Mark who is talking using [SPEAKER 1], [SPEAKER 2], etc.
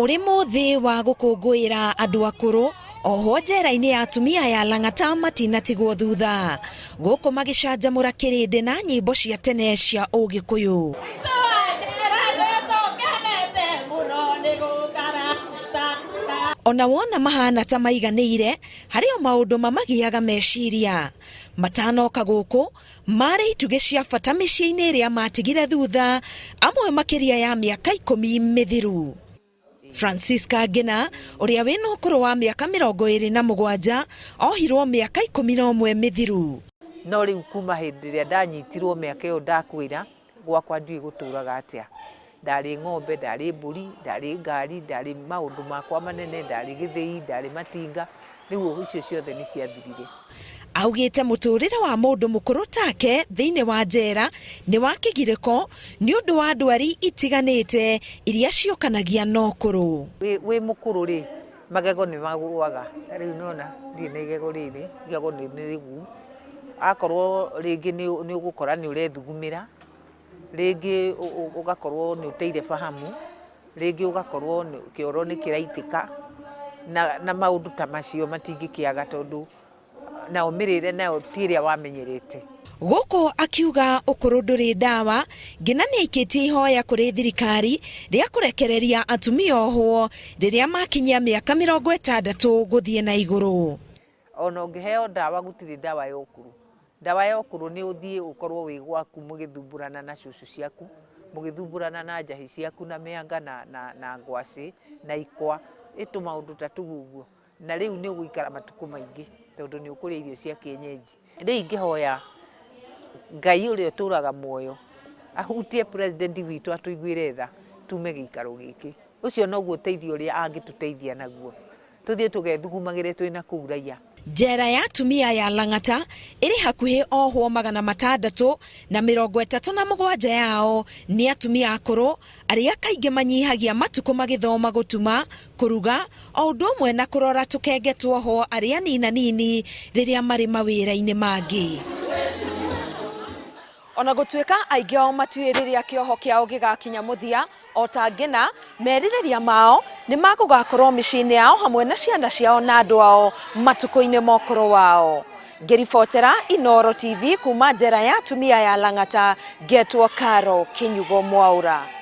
[SPEAKER 1] Ũrĩ mũthĩ wa gũkũngũĩra andũ akũrũ, ohwo njera-inĩ ya atumia ya Lang'ata matinatigwo thutha. Gũkũ magĩcanjamũra kĩrĩndĩ na nyĩmbo cia tene cia ũgĩkũyũ. Ona wona mahana ta maiganĩire, harĩ o maũndũ mamagiaga meciria. Matanoka gũkũ, Marĩ itugĩ cia bata mĩciĩ-inĩ ĩrĩa maatigire thutha, amwe makĩria ya mĩaka ikũmi mĩthiru. Francisca Ngina, ũrĩa wĩna ũkũrũ wa mĩaka 27, ohirwo mĩaka 11 mĩthiru.
[SPEAKER 2] No rĩu kuma hĩndĩ ĩrĩa ndanyitirwo mĩaka ĩyo ndakwĩra, gwakwa ndiũĩ gũtũraga atĩa. Ndarĩ ng'ombe, ndarĩ mbũri, ndarĩ ngari, ndarĩ maũndũ makwa manene, ndarĩ gĩthĩi, ndarĩ matinga, rĩu icio ciothe nĩ ciathirire.
[SPEAKER 1] Augĩte mũtũrĩre wa mũndũ mũkũrũ take thĩinĩ wa njera nĩ wa kĩgirĩko nĩ ũndũ wa ndwari itiganĩte iria ciũkanagia na ũkũrũ.
[SPEAKER 2] Wĩ mũkũrũ rĩ, magego nĩ magũaga, ta rĩu nĩ wona ndirĩ na igego rĩrĩ, igego nĩ rĩguu, akorwo rĩngĩ nĩ ũgũkora nĩ ũrethugumĩra, rĩngĩ ũgakorwo nĩ ũteire fahamu, rĩngĩ ũgakorwo kĩoro nĩ kĩraitĩka, na maũndũ ta macio matingĩkĩaga tondũ nayo mĩrĩre nayo ti ĩrĩa wamenyerete.
[SPEAKER 1] Gũkũ akiuga ũkũrũ ndũrĩ ndawa, Ngina nĩaikĩtie ihoya kũrĩ thirikari rĩa kũrekereria atumia ohwo rĩrĩa makinyia mĩaka 60 gũthiĩ na igũrũ.
[SPEAKER 2] Ona ũngĩheo ndawa gũtirĩ ndawa ya ũkũrũ. Ndawa ya ũkũrũ nĩ ũthiĩ ũkorwo wĩ gwaku mũgĩthumbũrana na cũcũ ciaku, mũgĩthumbũrana na njahĩ ciaku na mĩanga na, na, na ngwacĩ na ikwa, ĩ tũmaũndũ ta tũu ũguo. Na rĩu nĩ ũgũikara matukũ maingĩ tondũ nĩ ũkũrĩa irio cia kĩenyenji. Rĩu ingĩhoya Ngai ũrĩa ũtũraga muoyo ahutie president witũ atũiguĩre tha tume gĩikaro gĩkĩ. Ũcio noguo ũteithio ũrĩa angĩtũteithia naguo. Tũthiĩ tũgethugumagĩre twĩ na kũu raia.
[SPEAKER 1] Njera ya atumia ya Lang'ata ĩrĩ hakuhĩ ohwo 637 yao nĩ atumia akũrũ arĩa kaingĩ manyihagia matukũ magĩthoma gũtuma, kũruga, o ũndũ ũmwe na kũrora tũkenge tuohwo arĩa ninanini rĩrĩa marĩ mawĩra-inĩ mangĩ. Ona gũtuĩka aingĩ ao matiũĩ rĩrĩa kĩoho kĩao gĩgakinya mũthia, o ta Ngĩna, merirĩria mao nĩ ma gũgakorwo mĩciĩ-inĩ yao hamwe na ciana ciao na andũ ao matukũ-inĩ ma ũkũrũ wao. Ngĩribotera Inooro TV kuma njera ya atumia ya Lang'ata, ngetwo Caro Kĩnyugo Mwaũra.